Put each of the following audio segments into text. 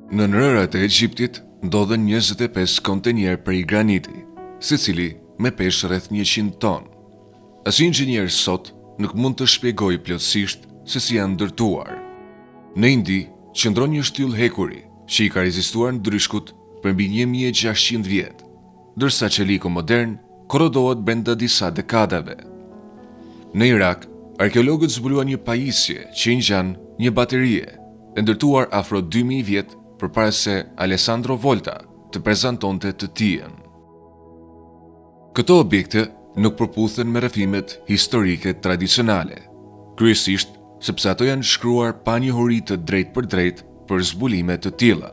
Nën rërat e Egjiptit ndodhen 25 kontenierë prej graniti, secili me peshë rreth 100 ton. Asnjë inxhinier sot nuk mund të shpjegojë plotësisht se si janë ndërtuar. Në Indi qëndron një shtyllë hekuri që i ka rezistuar ndryshkut për mbi 1600 vjet, ndërsa çeliku modern korrodohet brenda disa dekadave. Në Irak, arkeologët zbuluan një pajisje që i ngjan një baterie, e ndërtuar afro 2000 vjet përpara se Alessandro Volta të prezantonte të tijën. Këto objekte nuk përputhen me rrëfimet historike tradicionale, kryesisht sepse ato janë shkruar pa njohuri të drejtpërdrejtë për zbulime të tilla.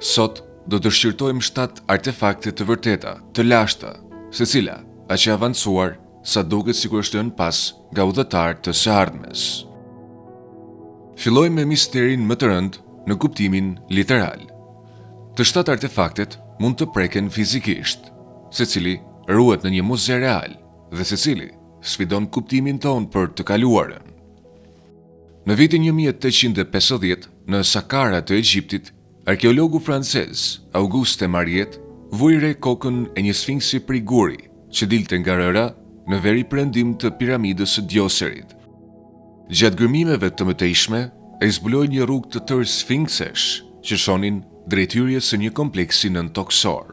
Sot do të shqyrtojmë 7 artefakte të vërteta, të lashta, secila aq e avancuar sa duket sikur është lënë pas nga udhëtarë të së ardhmes. Fillojmë me misterin më të rëndë në kuptimin literal. Të shtatë artefaktet mund të preken fizikisht, secili ruhet në një muze real dhe secili sfidon kuptimin tonë për të kaluarën. Në vitin 1850, në Sakara të Egjiptit, arkeologu francez Auguste Mariette vuri re kokën e një sfinksi prej guri që dilte nga rëra në veriperëndim të piramidës së Djoserit. Gjatë gërmimeve të mëtejshme, ai zbuloi një rrugë të tërë sfinksesh që çonin drejt hyrjes së një kompleksi nëntokësor.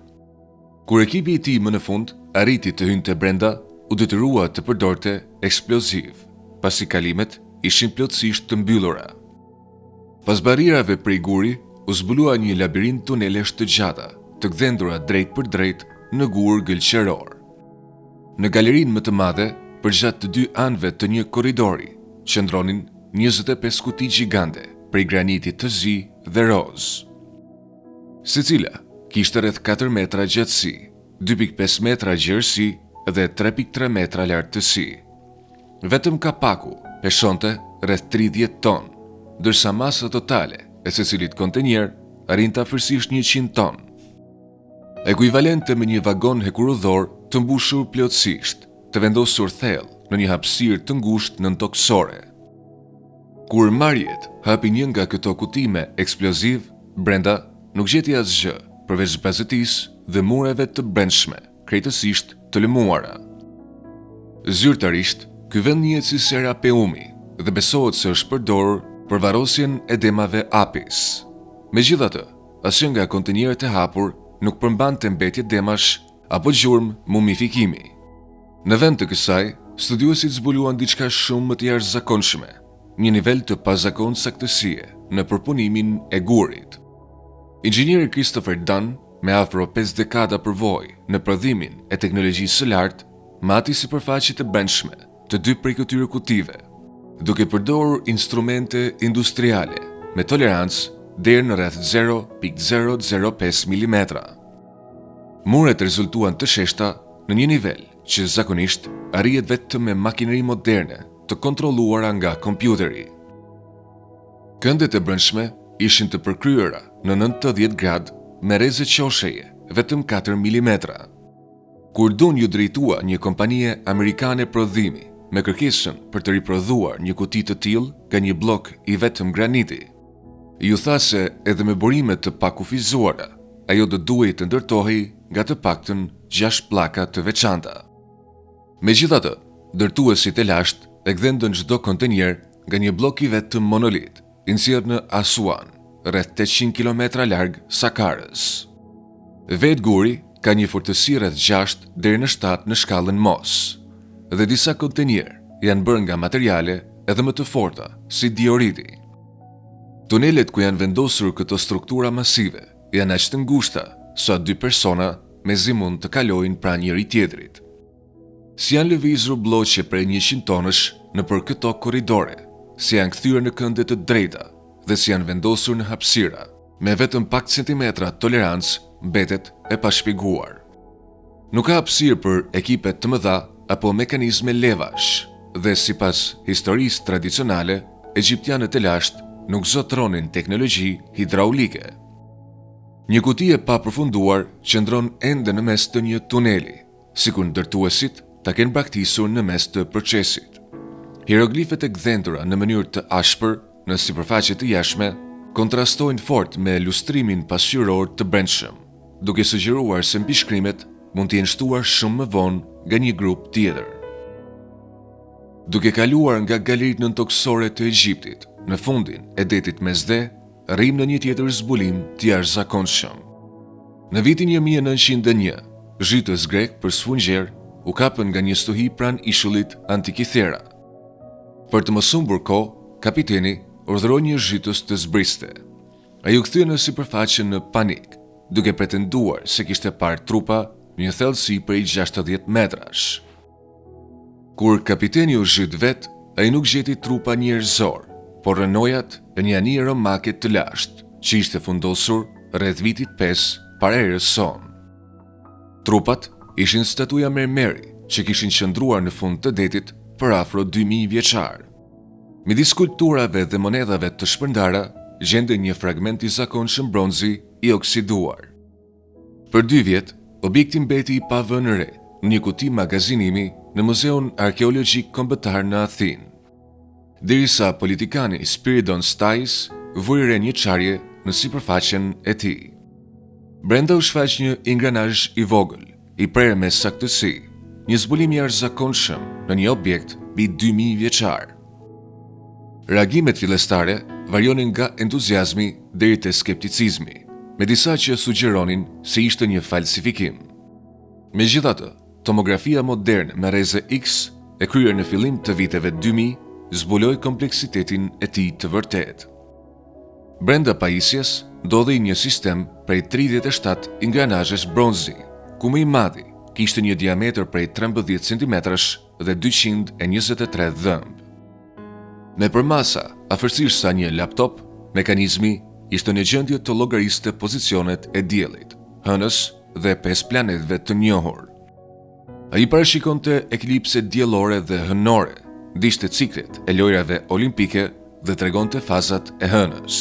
Kur ekipi i tij më në fund arriti të hynte brenda, u detyrua të përdorte eksplozivë, pasi kalimet ishin plotësisht të mbyllura. Pas barrierave prej guri, u zbulua një labirint tunelesh të gjata, të gdhendura drejtpërdrejt në gur gëlqeror. Në galerinë më të madhe, përgjatë të dy anëve të një korridori, qëndronin 25 kuti gjigande prej graniti të zi dhe rozë. Secila kishte rreth 4 metra gjatësi, 2.5 metra gjerësi dhe 3.3 metra lartësi. Vetëm kapaku peshonte rreth 30 ton, ndërsa masa totale e secilit kontenier arrinte afërsisht 100 ton. Ekuivalente me një vagon hekurudhor të mbushur plotësisht, të vendosur thellë në një hapësirë të ngushtë nëntokësore. Kur Mariette hapi një nga këto kuti me eksploziv, brenda nuk gjeti asgjë përveç zbrazëtisë dhe mureve të brendshme, krejtësisht të lëmuara. Zyrtarisht, ky vend njihet si Serapeumi dhe besohet se është përdorur për varrosjen e demave Apis. Megjithatë, asnjë nga kontenierët e hapur nuk përmbante mbetje demash apo gjurmë mumifikimi. Në vend të kësaj, studiuesit zbuluan diçka shumë më të jashtëzakonshme, një nivel të pazakontë saktësie në përpunimin e gurit. Inxhinieri Christopher Dunn, me afro 5 dekada përvojë në prodhimin e teknologjisë së lartë, mati sipërfaqet e brendshme të dy prej këtyre kutive, duke përdorur instrumente industriale me tolerancë deri në rreth 0.005 mm. Muret rezultuan të sheshta në një nivel që zakonisht arrihet vetëm me makineri moderne të kontrolluara nga kompjuteri. Këndet e brendshme ishin të përkryera në 90 gradë me rreze qosheje vetëm 4 mm. Kur Dunn iu drejtua një kompanie amerikane prodhimi me kërkesën për të riprodhuar një kuti të tillë nga një bllok i vetëm graniti, iu tha se edhe me burime të pakufizuara, ajo do duhej të ndërtohej nga të paktën 6 pllaka të veçanta. Megjithatë, ndërtuesit e lashtë e gdhendën çdo kontenier nga një bllok i vetëm monolit, i nxjerrë në Asuan, rreth 800 kilometra larg Sakarës. Vetë guri ka një fortësi rreth 6 deri në 7 në shkallën Mohs, dhe disa kontenierë janë bërë nga materiale edhe më të forta, si dioriti. Tunelet ku janë vendosur këto struktura masive janë aq të ngushta sa dy persona mezi mund të kalojnë pranë njëri-tjetrit. Si janë lëvizur blloqe prej 100 tonësh nëpër këto korridore, si janë kthyer në kënde të drejta dhe si janë vendosur në hapësira, me vetëm pak centimetra tolerancë mbetet e pashpjeguar. Nuk ka hapësirë për ekipe të mëdha apo mekanizme levash dhe sipas historisë tradicionale, egjiptianët e lashtë nuk zotëronin teknologji hidraulike. Një kuti e papërfunduar qëndron ende në mes të një tuneli, sikur ndërtuesit ta kenë braktisur në mes të procesit. Hieroglifet e gdhendura në mënyrë të ashpër në sipërfaqe të jashtme kontrastojnë fort me lustrimin pasqyror të brendshëm, duke sugjeruar se mbishkrimet mund të jenë shtuar shumë më vonë nga një grup tjetër. Duke kaluar nga galeritë nëntokësore të Egjiptit në fundin e detit Mesdhe, arrijmë në një tjetër zbulim të jashtëzakonshëm. Në vitin 1901, zhytës grekë për sfungjerë u kapën nga një stuhi pranë ishullit Antikithera. Për të mos humbur kohë, kapiteni urdhëroi një zhytës të zbriste. Ai u kthye në sipërfaqe në panik, duke pretenduar se kishte parë trupa në një thellësi prej 60 metrash. Kur kapiteni u zhyt vetë, ai nuk gjeti trupa njerëzorë, por rrënojat e një anije romake të lashtë, që ishte fundosur rreth vitit 5 para erës sonë. Trupat ishin statuja mermeri që kishin qëndruar në fund të detit për afro 2000 vjeçarë. Midis skulpturave dhe monedhave të shpërndara gjendej një fragment i zakonshëm bronzi i oksiduar. Për dy vjet, objekti mbeti i pavënë re në një kuti magazinimi në Muzeun Arkeologjik Kombëtar në Athinë. Derisa politikani Spiridon Stais vuri re një çarje në sipërfaqen e tij. Brenda u shfaq një ingranazh i vogël, i prerë me saktësi, një zbulim i jashtëzakonshëm në një objekt mbi 2000 vjeçar. Reagimet fillestare varionin nga entuziazmi deri te skepticizmi, me disa që sugjeronin se ishte një falsifikim. Megjithatë, tomografia moderne me rreze X, e kryer në fillim të viteve 2000, zbuloi kompleksitetin e tij të vërtetë. Brenda pajisjes ndodhej një sistem prej 37 ingranazhesh bronzi, ku më i madhi kishte një diametër prej 13 centimetrash dhe 223 dhëmbë. Me përmasa afërsisht sa një laptop, mekanizmi ishte në gjendje të llogariste pozicionet e diellit, hënës dhe pesë planetëve të njohur. Ai parashikonte eklipse diellore dhe hënore, ndiqte ciklet e lojërave olimpike dhe tregonte fazat e hënës.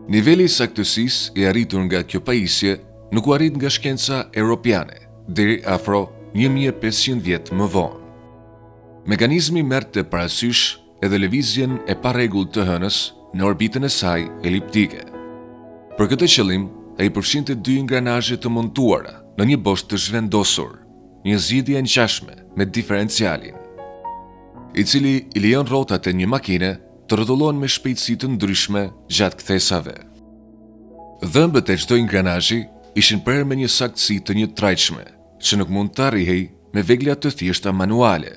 Niveli i saktësisë i arritur nga kjo pajisje nuk u arrit nga shkenca europiane deri afro 1500 vjet më vonë. Mekanizmi merrte parasysh edhe lëvizjen e parregullt të hënës në orbitën e saj eliptike. Për këtë qëllim, ai përfshinte dy ingranazhe të montuara në një bosht të zhvendosur, një zgjidhje e ngjashme me diferencialin, i cili i lejon rrotat e një makine të rrotullohen me shpejtësi të ndryshme gjatë kthesave. Dhëmbët e çdo ingranazhi ishin prerë me një saktësi të njëtrajtshme, që nuk mund të arrihej me vegla të thjeshta manuale.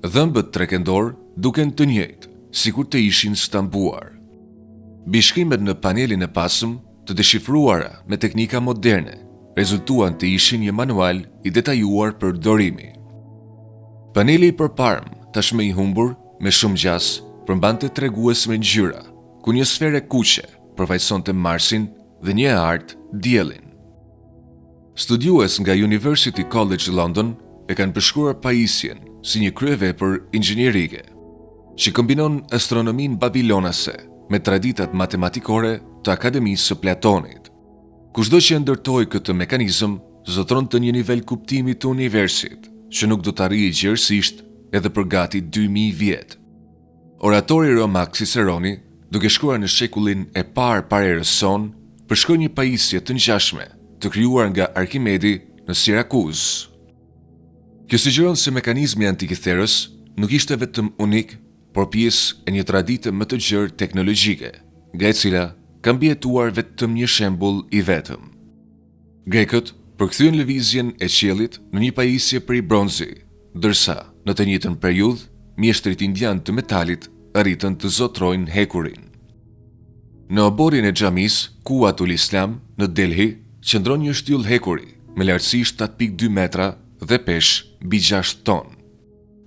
Dhëmbët trekëndorë duken të njëjtë, sikur të ishin stampuar. Mbishkrimet në panelin e pasëm, të deshifruara me teknika moderne, rezultuan të ishin një manual i detajuar përdorimi. Paneli i përparëm, tashmë i humbur, me shumë gjasë, përmbante tregues me ngjyra, ku një sferë e kuqe përfaqësonte Marsin dhe një e artë Diellin. Studiues nga University College London e kanë përshkruar pajisjen si një kryevepër inxhinierike, që kombinon astronominë babilonase me traditat matematikore të Akademisë së Platonit. Kushdo që e ndërtoi këtë mekanizëm zotëronte një nivel kuptimi të universit, që nuk do të arrihej gjerësisht edhe për gati 2000 vjet. Oratori romak Ciceroni, duke shkruar në shekullin e parë para erës sonë, përshkroi një pajisje të ngjashme, të krijuar nga Arkimedi në Sirakuzë. Kjo sugjeron se mekanizmi i Antikitherës nuk ishte vetëm unik, por pjesë e një tradite më të gjerë teknologjike, nga e cila ka mbijetuar vetëm një shembull i vetëm. Grekët përkthyen lëvizjen e qiellit në një pajisje prej bronzi, ndërsa në të njëjtën periudhë mjeshtrit indianë të metalit arritën të zotërojnë hekurin. Në oborrin e xhamisë Quwwat-ul-Islam në Delhi qëndron një shtyllë hekuri me lartësi 7.2 metra dhe peshë mbi 6 ton.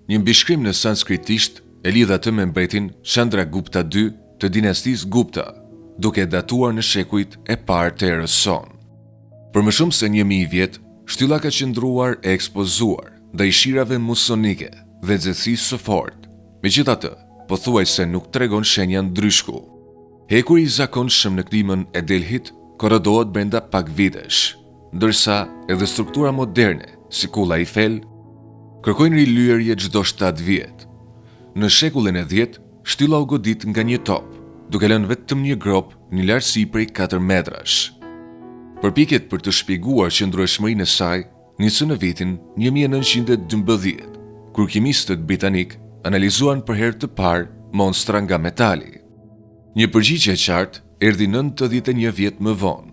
Një mbishkrim në sanskritisht e lidh atë me mbretin Chandragupta II të dinastisë Gupta, duke e datuar në shekujt e parë të erës sonë. Për më shumë se 1000 vjet, shtylla ka qëndruar e ekspozuar ndaj shirave musonike dhe nxehtësisë së fortë. Megjithatë, pothuajse nuk tregon shenja ndryshku. Hekuri i zakonshëm në klimën e Delhit korrodohet brenda pak vitesh, ndërsa edhe struktura moderne, si kulla Eiffel, kërkojnë rilyerje çdo 7 vjet. Në shekullin e 10, shtylla u godit nga një top. duke lënë vetëm një gropë në lartësi prej 4 metrash. Përpjekjet për të shpjeguar qëndrueshmërinë e saj nisën në vitin 1912, kur kimistët britanikë analizuan për herë të parë monstra nga metali. Një përgjigje e qartë erdhi 91 vjet më vonë,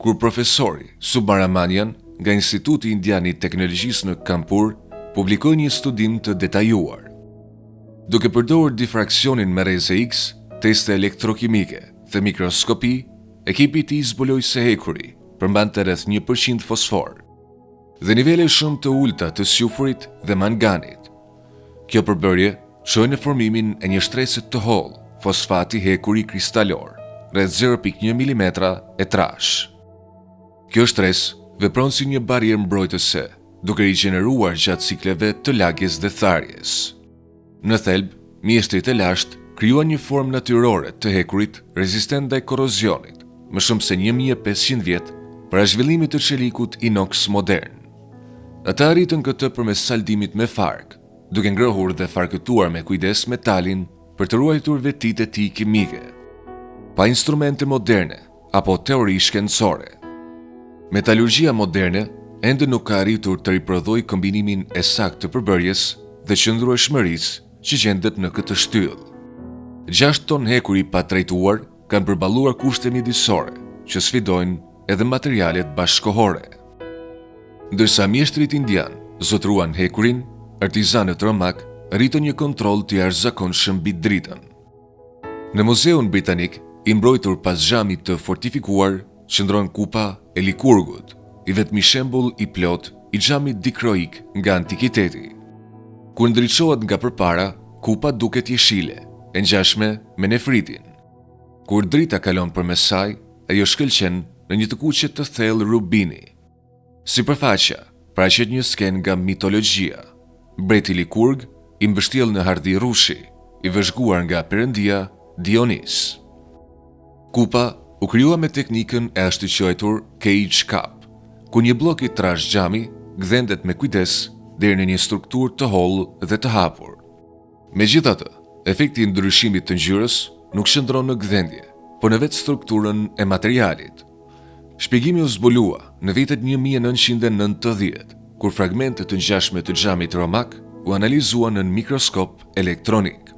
kur profesori Subramanian nga Instituti Indian i Teknologjisë në Kanpur publikoi një studim të detajuar. Duke përdorur difraksionin me rreze X, teste elektrokimike dhe mikroskopi, ekipi i tij zbuloi se hekuri përmbante rreth 1% fosfor dhe nivele shumë të ulëta të squfurit dhe manganit. Kjo përbërje çoi në formimin e një shtrese të hollë fosfati hekuri kristalor, rreth 0.1 milimetra e trashë. Kjo shtresë vepron si një barrierë mbrojtëse, duke rigjeneruar gjatë cikleve të lagjes dhe tharjes. Në thelb, mjeshtrit e lashtë krijuan një formë natyrore të hekurit rezistent ndaj korrozionit, më shumë se 1500 vjet para zhvillimit të çelikut inox modern. Ata arritën këtë përmes saldimit me farkë, duke ngrohur dhe farkëtuar me kujdes metalin për të ruajtur vetitë e tij kimike. Pa instrumente moderne apo teori shkencore. Metalurgjia moderne ende nuk ka arritur të riprodhojë kombinimin e saktë të përbërjes dhe qëndrueshmërisë që gjendet në këtë shtyllë. 6 ton hekur i patrajtuar kanë përballuar kushte mjedisore që sfidojnë edhe materialet bashkëkohore. Ndërsa mjeshtrit indianë zotëruan hekurin, artizanët romakë arritën një kontroll të jashtëzakonshëm mbi dritën. Në Muzeun Britanik, i mbrojtur pas xhamit të fortifikuar, qëndron kupa e Likurgut, i vetmi shembull i plotë i xhamit dikroik nga antikiteti. Kur ndriçohet nga përpara, kupa duket jeshile, e ngjashme me nefritin. Kur drita kalon përmes saj, ajo shkëlqen në një të kuqe të thellë rubini. Sipërfaqja paraqet një skenë nga mitologjia. Mbreti Likurg, i mbështjellë në hardhi rrushi, i vëzhguar nga perëndia Dionis. Kupa u krijua me teknikën e ashtuquajtur cage cup, ku një bllok i trashë xhami gdhendet me kujdes deri në një strukturë të hollë dhe të hapur. Megjithatë, efekti i ndryshimit të ngjyrës nuk qëndron në gdhendje, por në vetë strukturën e materialit. Shpjegimi u zbulua në vitet 1990, kur fragmente të ngjashme të xhamit romak u analizuan nën mikroskop elektronik.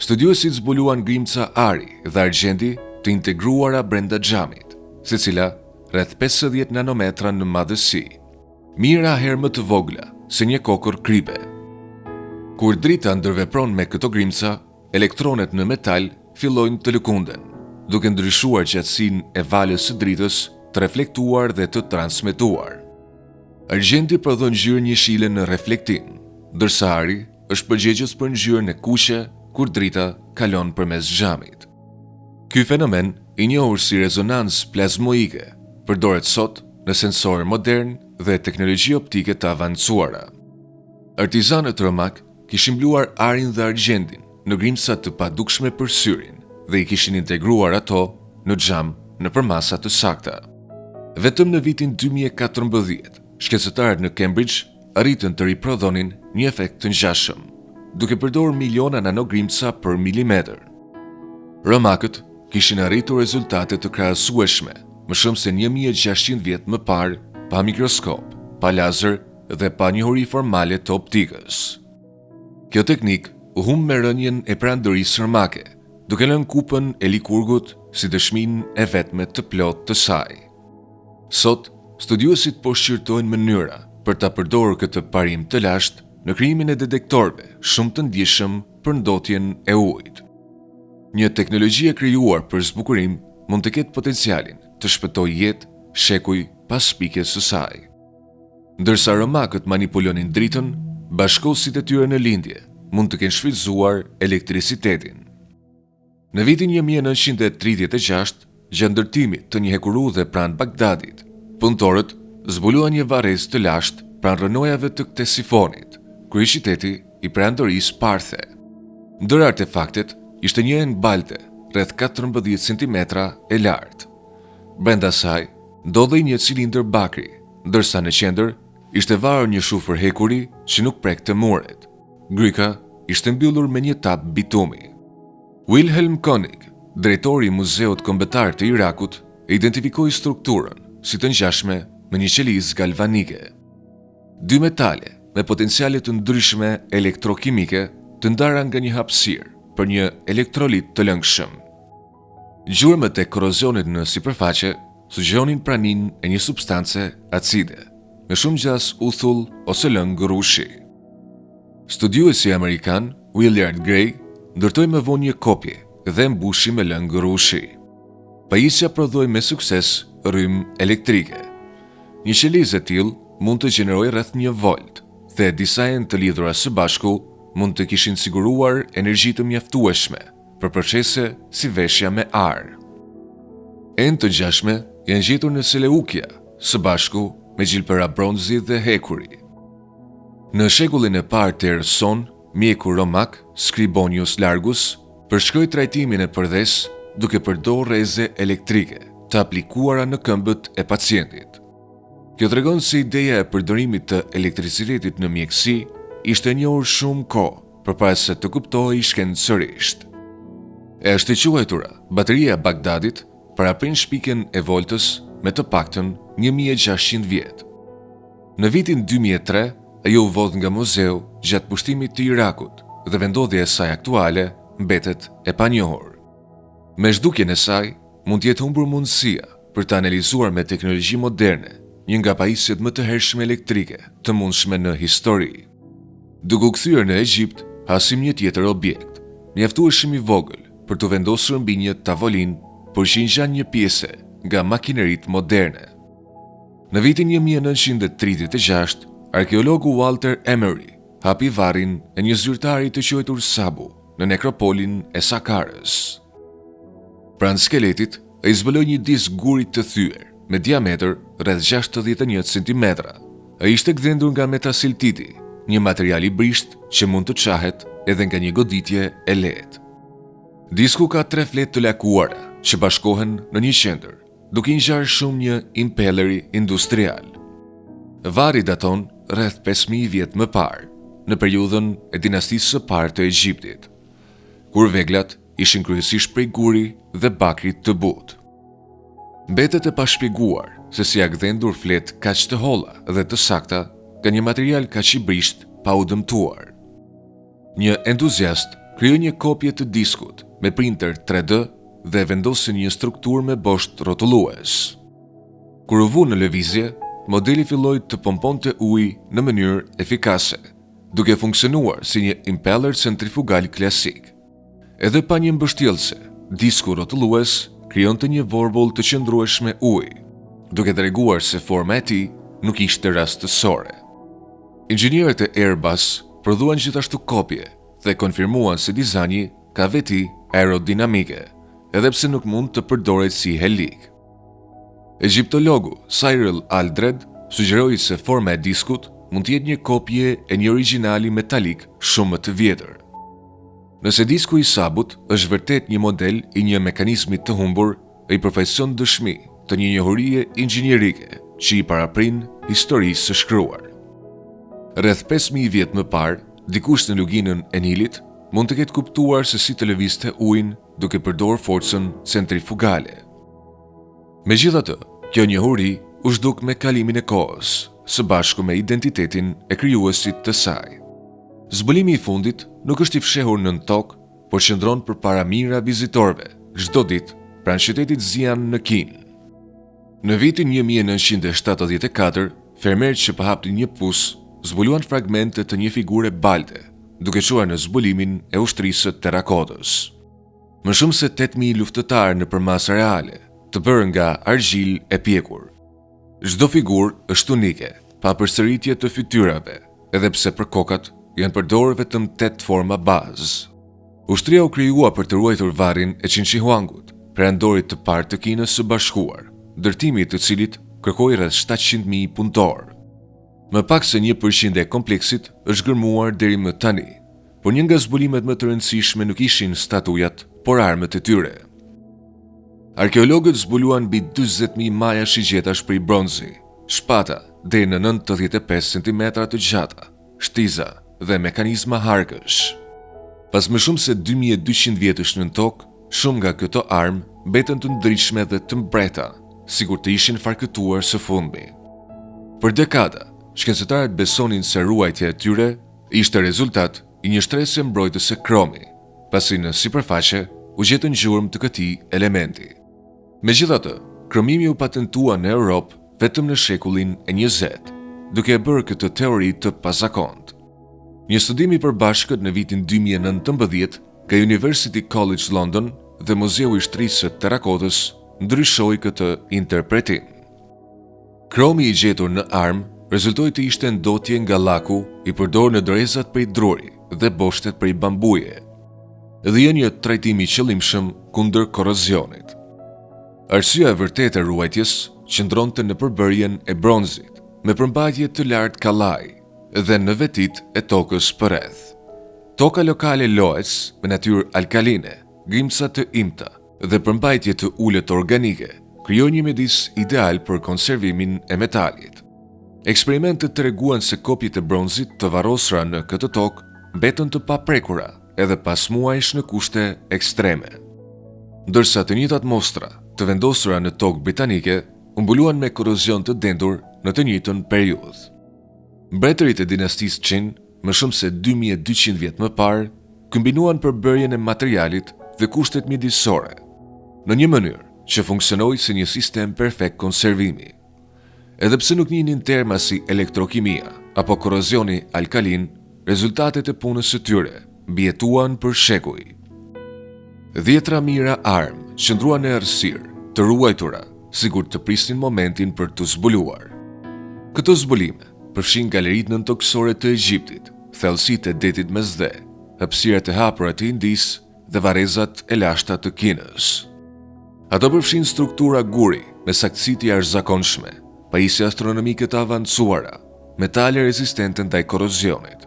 Studiuesit zbuluan grimca ari dhe argjendi të integruara brenda xhamit, secila rreth 50 nanometra në madhësi. Mijëra herë më të vogla se një kokërr kripe. Kur drita ndërvepron me këto grimca, elektronet në metal fillojnë të lëkunden, duke ndryshuar gjatësinë e valës së dritës të reflektuar dhe të transmetuar. Argjendi prodhon ngjyrën jeshile në reflektim, ndërsa ari është përgjegjës për ngjyrën e kuqe kur drita kalon përmes xhamit. Ky fenomen, i njohur si rezonancë plazmoike, përdoret sot në sensorë modernë dhe teknologji optike të avancuara. Artizanët romakë kishin mbuluar arin dhe argjendin në grimca të padukshme për syrin dhe i kishin integruar ato në xham në përmasa të sakta. Vetëm në vitin 2014, shkencëtarët në Cambridge arritën të riprodhonin një efekt të ngjashëm, duke përdorur miliona nanogrimca për milimetër. Romakët kishin arritur rezultate të krahasueshme më shumë se 1600 vjet më parë pa mikroskop, pa lazer dhe pa njohuri formale të optikës. Kjo teknikë u humb me rënien e perandorisë romake, duke lënë kupën e Likurgut si dëshminë e vetme të plotë të saj. Sot, studiuesit po shqyrtojnë mënyra për ta përdorur këtë parim të lashtë në krijimin e detektorëve shumë të ndjeshëm për ndotjen e ujit. Një teknologji e krijuar për zbukurim mund të ketë potencialin të shpëtojë jetë shekuj pas shpikjes së saj. Ndërsa romakët manipulonin dritën, bashkëkohësit e tyre në lindje mund të kenë shfrytëzuar elektricitetin. Në vitin 1936, gjatë ndërtimit të një hekurudhe pranë Bagdadit, punëtorët zbuluan një varrezë të lashtë pranë rrënojave të Ktesifonit, kryeqyteti i perandorisë Parthe. Ndër artefaktet ishte një enë balte rreth 14 centimetra e lartë. Brenda saj ndodhej një cilindër bakri, ndërsa në qendër ishte varur një shufër hekuri që nuk prekte muret. Gryka ishte mbyllur me një tapë bitumi. Wilhelm Koenig, drejtori i Muzeut Kombëtar të Irakut, e identifikoi strukturën si të ngjashme me një qelizë galvanike. Dy metale me potenciale të ndryshme elektrokimike të ndara nga një hapësirë për një elektrolit të lëngshëm. Gjurmët e korrozionit në sipërfaqe sugjeronin praninë e një substance acide, me shumë gjasë uthull ose lëng rrushi. Studiuesi amerikan Willard Gray ndërtoi më vonë një kopje dhe e mbushi me lëng rrushi. Pajisja prodhoi me sukses rrymë elektrike. Një qelizë e tillë mund të gjenerojë rreth një volt dhe disa enë të lidhura së bashku mund të kishin siguruar energji të mjaftueshme për procese si veshja me ar. Enë të ngjashme janë gjetur në Seleukia, së bashku me gjilpëra bronzi dhe hekuri. Në shekullin e parë të erës sonë, mjeku romak Scribonius Largus përshkroi trajtimin e përdhesë duke përdorur rreze elektrike të aplikuara në këmbët e pacientit. Kjo tregon se ideja e përdorimit të elektricitetit në mjekësi ishte e njohur shumë kohë përpara se të kuptohej shkencërisht. E ashtuquajtura bateria e Bagdadit paraprin shpikjen e voltës me të paktën 1600 vjet. Në vitin 2003, ajo u vodh nga muzeu gjatë pushtimit të Irakut dhe vendndodhja e saj aktuale mbetet e panjohur. Me zhdukjen e saj, mund të jetë humbur mundësia për të analizuar me teknologji moderne një nga pajisjet më të hershme elektrike të mundshme në histori. Duke u kthyer në Egjipt, hasim një tjetër objekt, mjaftueshëm i vogël për t'u vendosur mbi një tavolinë, por që i ngjan një pjese nga makineritë moderne. Në vitin 1936, arkeologu Walter Emery hapi varrin e një zyrtari të quajtur Sabu në nekropolin e Sakarës. Pranë skeletit, ai zbuloi një disk guri të thyer me diametër rreth 61 centimetra. Ai ishte gdhendur nga metasiltiti, një material i brishtë që mund të çahet edhe nga një goditje e lehtë. Disku ka tre fletë të lakuara që bashkohen në një qendër, duke i ngjarë shumë një impeleri industrial. Varri daton rreth 5000 vjet më parë, në periudhën e dinastisë së parë të Egjiptit, kur veglat ishin kryesisht prej guri dhe bakri të butë. Mbetet e pashpjeguar se si janë gdhendur fletë kaq të holla dhe të sakta nga një material kaq i brishtë pa u dëmtuar. Një entuziast krijoi një kopje të diskut me printer 3D dhe e vendosi në një strukturë me bosht rrotullues. Kur u vu në lëvizje, modeli filloi të pomponte ujë në mënyrë efikase, duke funksionuar si një impeller centrifugal klasik. Edhe pa një mbështjellëse, disku rrotullues krijonte një vorbull të qëndrueshme uji, duke treguar se forma e tij nuk ishte rastësore. Inxhinierët e Airbus prodhuan gjithashtu kopje dhe konfirmuan se dizajni ka veti aerodinamike, edhe pse nuk mund të përdoret si helikë. Egjiptologu Cyril Aldred sugjeroi se forma e diskut mund të jetë një kopje e një origjinali metalik shumë më të vjetër. Nëse disku i Sabut është vërtet një model i një mekanizmi të humbur, ai përfaqëson dëshmi të një njohurie inxhinierike që i paraprin historisë së shkruar. Rreth 5000 vjet më parë, dikush në luginën e Nilit mund të ketë kuptuar se si të lëvizte ujin duke përdorur forcën centrifugale. Megjithatë, kjo njohuri u zhduk me kalimin e kohës, së bashku me identitetin e krijuesit të saj. Zbulimi i fundit nuk është i fshehur nën tokë, por qëndron përpara mijëra vizitorëve çdo ditë pranë qytetit Xi'an në Kinë. Në vitin 1974, fermerët që po hapnin një pus zbuluan fragmente të një figure balte, duke çuar në zbulimin e ushtrisë së terrakotës. Më shumë se 8000 luftëtarë në përmasa reale, të bërë nga argjilë e pjekur. Çdo figurë është unike, pa përsëritje të fytyrave, edhe pse për kokat janë përdorur vetëm 8 forma bazë. Ushtria u krijua për të ruajtur varrin e Qin Shi Huangut, perandorit të parë të Kinës së Bashkuar, ndërtimi i të cilit kërkoi rreth 700.000 punëtorë. Më pak se 1% e kompleksit është gërmuar deri më tani, por një nga zbulimet më të rëndësishme nuk ishin statujat, por armët e tyre. Arkeologët zbuluan mbi 40.000 maja shigjetash prej bronzi, shpata deri në 95 cm të gjata, shtiza dhe mekanizma harkësh. Pas më shumë se 2200 vjetësh nën tokë, shumë nga këto armë mbetën të ndritshme dhe të mprehta, sikur të ishin farkëtuar së fundmi. Për dekada, shkencëtarët besonin se ruajtja e tyre ishte rezultat i një shtrese mbrojtëse kromi, pasi në sipërfaqe u gjetën gjurmë të këtij elementi. Megjithatë, kromimi u patentua në Europë vetëm në shekullin e 20, duke e bërë këtë teori të pazakontë. Një studim i përbashkët në vitin 2019 nga University College London dhe Muzeu i Shtrisë së Terrakotës ndryshoi këtë interpretim. Kromi i gjetur në armë rezultoi të ishte ndotje nga llaku i përdorur në dorezat prej druri dhe boshtet prej bambuje, dhe jo një trajtim i qëllimshëm kundër korrozionit. Arsyeja e vërtetë e ruajtjes qëndronte në përbërjen e bronzit, me përmbajtje të lartë kallaji dhe në vetitë e tokës përreth. Toka lokale loess me natyrë alkaline, grimca të imta dhe përmbajtje të ulët organike krijoi një mjedis ideal për konservimin e metalit. Eksperimentet treguan se kopjet e bronzit të varrosura në këtë tokë mbetën të paprekura edhe pas muajsh në kushte ekstreme. Ndërsa të njëjtat mostra, të vendosura në tokë britanike, u mbuluan me korrozion të dendur në të njëjtën periudhë. Mbretërit e dinastisë Qin, më shumë se 2200 vjet më parë, kombinuan përbërjen e materialit dhe kushtet mjedisore, në një mënyrë që funksionoi si një sistem perfekt konservimi. Edhe pse nuk njihnin terma si elektrokimia apo korrozioni alkalin, rezultatet e punës së tyre mbijetuan për shekuj. Dhjetra mijëra armë qëndruan në errësirë, të ruajtura, sikur të prisnin momentin për t'u zbuluar. Këto zbulime përfshijnë galeritë nëntokësore të Egjiptit, thellësitë e detit Mesdhe, hapësirat e hapura të Indisë dhe varrezat e lashta të Kinës. Ato përfshijnë struktura guri me saktësi të jashtëzakonshme, pajisje astronomike të avancuara, metale rezistente ndaj korrozionit,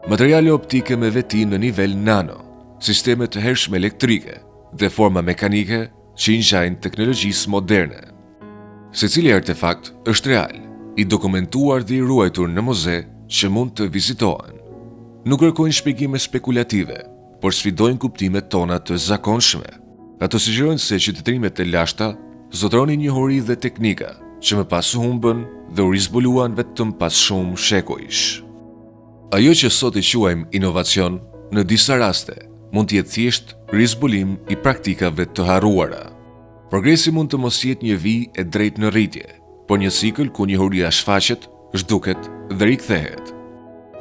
materiale optike me veti në nivel nano, sisteme të hershme elektrike dhe forma mekanike që i ngjajnë teknologjisë moderne. Secili artefakt është real, i dokumentuar dhe i ruajtur në muze që mund të vizitohen. Nuk kërkojnë shpjegime spekulative, por sfidojnë kuptimet tona të zakonshme. Ato sugjerojnë se qytetërimet e lashta zotëronin njohuri dhe teknika që më pas u humbën dhe u rizbuluan vetëm pas shumë shekujsh. Ajo që sot e quajmë inovacion, në disa raste, mund të jetë thjesht rizbulim i praktikave të harruara. Progresi mund të mos jetë një vijë e drejtë në rritje, por një cikël ku njohuria shfaqet, zhduket dhe rikthehet.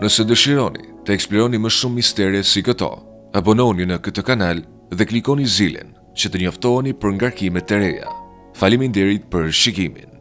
Nëse dëshironi të eksploroni më shumë mistere si këto, abonohuni në këtë kanal dhe klikoni zilen që të njoftoheni për ngarkimet e reja. Faleminderit për shikimin.